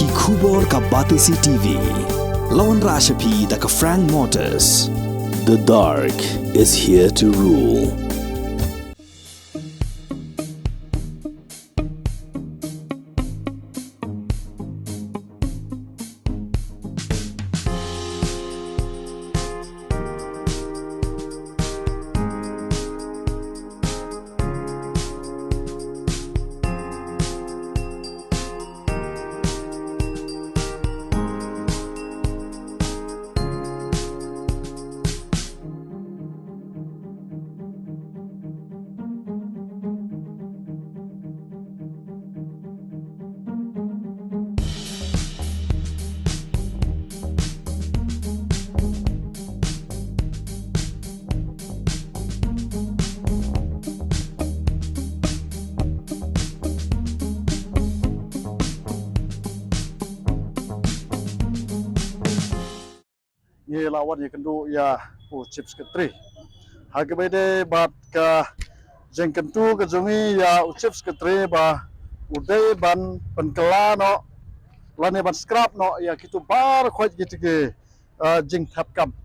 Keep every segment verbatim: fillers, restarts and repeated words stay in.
Ki khubor ka Batesi T V. La wanrah sha phi da ka Frank Motors. The dark is here to rule. Ngi la wan ïakynduh ïa u Chief Secretary. Ha kaba ïadei bad ka jingkyntu ka jong ngi ïa u Chief Secretary ba u dei ban pynkylla noh lane ban scrap noh ïa kitu baroh khoit kiti ki, uh, jingthep kam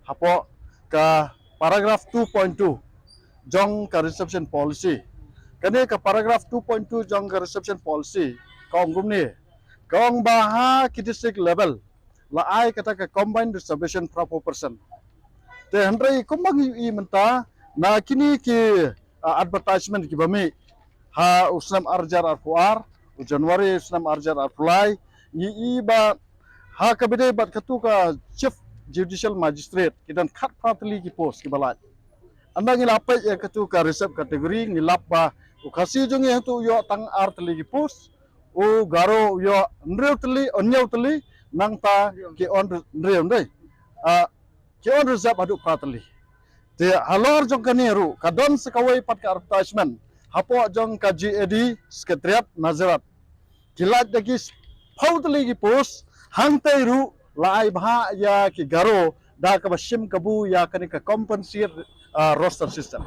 hapoh ka paragraph two point two jong ka reservation policy. Kane ka paragraph two point two jong ka reservation policy ka ong kumne, ka ong ba ha ki district level la ai kata ka combined reservation phra phew percent. Te hynrei kumba ngi ïohi mynta na kine ki, ah, advertisement kiba mih ha u snem ar hajar arphew ar, u January u snem ar hajar arphew lai, ngi ïohi ba ha kaba ïadei bad katu ka Chief Judicial Magistrate ki don khatphra tylli ki post kiba lait. Ynda ngi la peit ïa katu ka reserve category ngi lap ba u Khasi jong ngi hangtu u ïoh tang ar tylli ki post, u Garo u ïoh hynriew tylli, hynñiew tylli, nangta ki un hynriew, hynrei, ah, ki un reserve haduh phra tylli. Te halor jong kane ruh ka don sa kawei pat ka advertisement hapoh jong ka G A D Secretariat Nazareth. Ki lait da ki phew tylli ki post, hangtei ruh la ai bha ïa ki Garo da kaba shim kabu ïa kane ka compensate, ah, roster system.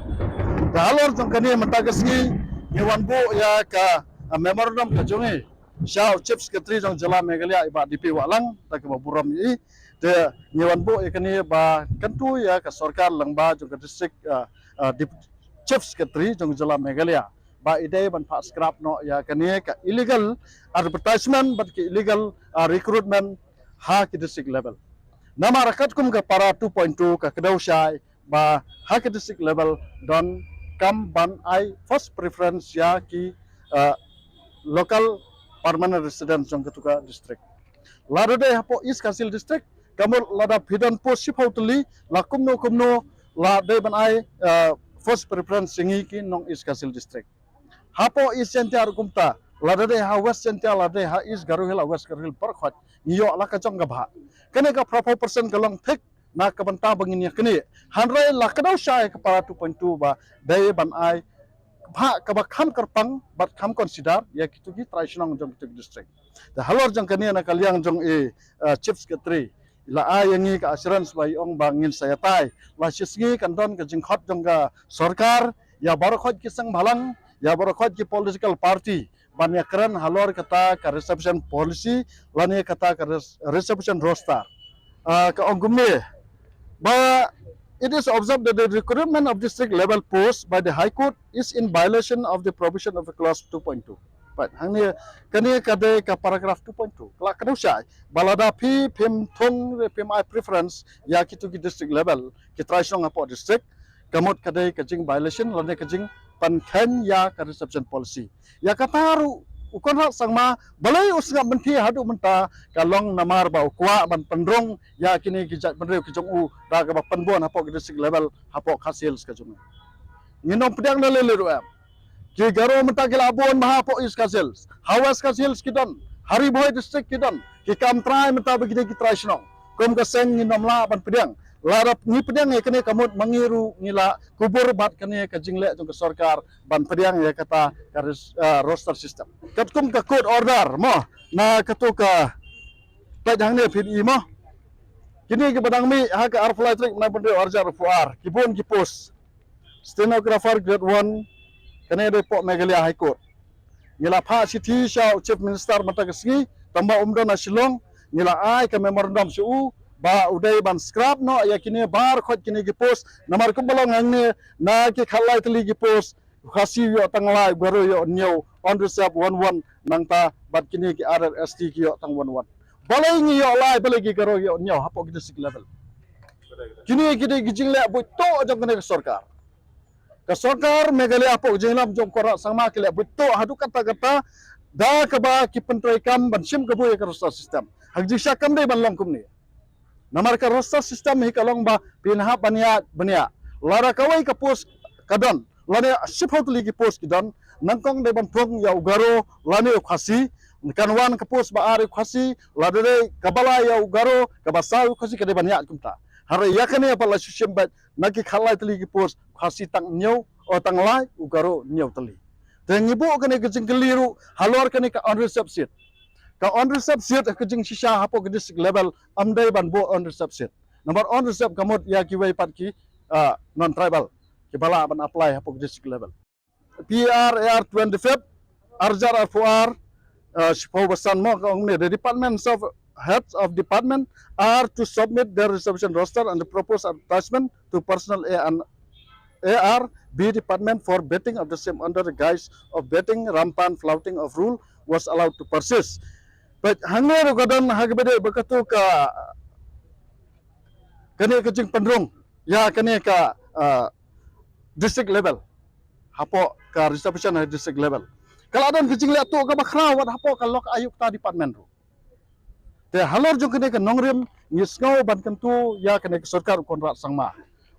Te halor jong kane mynta ka sngi ngi wan buh ïa ka, ah, memorandum ka jong ngi sha u Chief Secretary jong jylla Meghalaya i Bah D P Wahlang da kaba burom ïa i. Te ngi wan buh ïa kane ba kyntu ïa ka sorkar lyngba jong ka district, ah, ah, Dep-, Chief Secretary jong jylla Meghalaya ba i dei ban phah scrap noh ïa kane ka illegal advertisement bad ka illegal, ah, recruitment ha ki district level. Namar katkum ka para two point two ka kdew shai ba ha ki district level donkam ban ai first preference ïa ki, ah, local permanent residents jong katu ka district. Lada dei hapoh East Khasi Hills District, ka mut lada phi don post shiphew tylli, la kumno kumno la dei ban ai, eh, first preference ïa ngi ki nong East Khasi Hills District. Hapoh East Jaintia ruh kumta, lada dei ha West Jaintia, lada dei ha East Garo Hills, ha West Garo Hills, baroh khoit ngi ïoh la ka jong ka bha. Kane ka phra phew percent ka long thik na ka bynta ba ngin ïa kane. Hynrei la kdew shai ka para two point two ba dei ban ai bha kaba kham kyrpang bad kham consider ïa kitu ki trai shnong jong kitu ki district. Te halor jong kane na ka liang jong i, eh, Chief Secretary, i la ai ïa ngi ka assurance ba i ong ba ngin sa ïatai. La shi sngi kan don ka jingkhot jong ka sorkar ïa baroh khoit ki seng bhalang, ïa baroh khoit ki political party ban ïakren halor kata ka reservation policy lane kata ka res-, reservation roster. Ah, ka ong kumne ba it is observed that the recruitment of district level post by the High Court is in violation of the provision of the clause two point two. Right. Hangne kane ka dei ka paragraph two point two. Ka la kdew shai ba lada phi phim thung re phim ai preference ïa kitu ki district level ki trai shnong hapoh district, ka mut ka dei ka jing violation lane ka jingpynkheiñ ïa ka reservation policy. Ïa kata ruh u Conrad Sangma balei u sngap mynta haduh mynta ka long namar ba u kwah ban pynrung ïa kine ki jaitbynriew ki jong u da kaba pynbun hapoh ki district level hapoh Khasi Hills ka jong u. Ngin ym pdiang na lei lei ruh em. Ki Garo mynta ki la bun bha hapoh East Khasi Hills. Ha West Khasi Hills ki don. Ha Ri Bhoi District ki don. Ki kam trai mynta ba ki dei ki trai shnong. Kum ka seng ngin ym lah ban pdiang. Lada ngi pdiang ïa kane ka mut ma ngi ruh ngi la kubur bad kane ka jingleh jong ka sorkar ban pdiang ïa kata ka res-, ah, roster system. Katkum ka court order mo na katu ka peit hangne phi i mo. Kine kiba dang mih ha ka arphew lai tarik bnai bynriew ar hajar arphew ar ki bun ki post. Stenographer grade one, kane dei hapoh Meghalaya High Court. Ngi la phah shithi sha u Chief Minister mynta ka sngi, tangba um don ha Shillong, ngi la ai ka memorandum sha u ba u dei ban scrap noh ïa kine baroh kine ki post. Namar kumba long hangne, na ki khatlai tylli ki post, Khasi ïoh tang lai, Garo ïoh hynñiew, unreserved one one, nangta bad kine ki other S T ki ïoh tang one one. Balei ngi ïoh lai, balei ki Garo ïoh hynñiew hapoh ki district level? Kine ki dei ki jingleh buit tuh jong kane ka sorkar. Ka sorkar Meghalaya hapoh ka jingïalam jong Conrad Sangma ki leh buit tuh haduh katta katta, da kaba ki pyntreikam ban shim kabu ïa ka roster system. Ha ka jingshah kam dei ban long kumne. Namar ka roster system hi ka long ba phin hap ban ïaid ban ïaid. Lada kawei ka post ka don, lane shiphew tylli ki post ki don, nyngkong dei ban thung ïa u Garo lane u Khasi, kan wan ka post ba ar ïa u Khasi, lada dei kaba lai ïa u Garo, kaba saw ïa u Khasi, ka dei ban ïaid kumta. Hynrei ïa kane pat la shu shim beit, na ki khatlai tylli ki post, Khasi tang hynñiew, o tang lai, u Garo hynñiew tylli. Te ngi buh kane ka jingkylli ruh halor kane ka unreserved seat. Ka unreserved seat ka jingshisha hapoh ka district level, ym dei ban buh unreserved seat. Namar unreserved ka mut ïa kiwei pat ki, ah, non-tribal kiba lah ban apply hapoh ka district level. P R A R twenty-five, arjar arphew ar, uh, shiphew basan mo ka ong ne, the departments of heads of department are to submit their reservation roster and the proposed advertisement to personnel A and A R B department for vetting of the same under the guise of vetting. Rampant flouting of rule was allowed to persist. But hangne ruh ka don ha kaba dei ba katu ka, kane ka jingpynrung ïa kane ka, uh, district level, hapoh ka reservation ha district level. Ka la don ka jingleh tuh kaba khraw wat hapoh ka lok ayukta department ruh. Te halor jong kane ka nongrim ngi sngew ban kyntu ïa kane ka sorkar u Conrad Sangma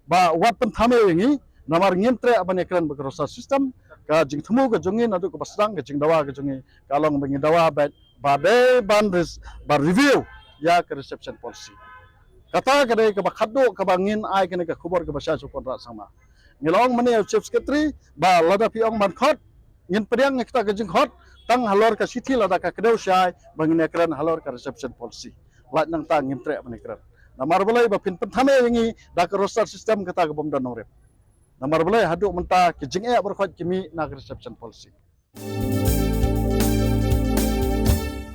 ba wat pynthame ïa ngi, namar ngim treh ban ïakren bad ka roster system. Ka jingthmu ka jong ngi naduh kaba sdang, ka jingdawa ka jong ngi ka long ba ngi dawa beit ba dei ban res-, ban review ïa ka reservation policy. Kata ka dei kaba khatduh kaba ngin ai kane ka khubor kaba shai sha u Conrad Sangma. Ngi la ong mynne ïa u Chief Secretary ba lada phi ong ban khot, ngin pdiang ïa kata ka jingkhot tang halor ka shithi lada ka kdew shai ba ngin ïakren halor ka reservation policy. Lait nangta ngim treh ban ïakren. Namar balei? Ba phin pynthame ïa ngi da ka roster system kata ka bym don nongrim. Namar balei? Haduh mynta ki jingeh baroh khoit ki mih na ka reservation policy.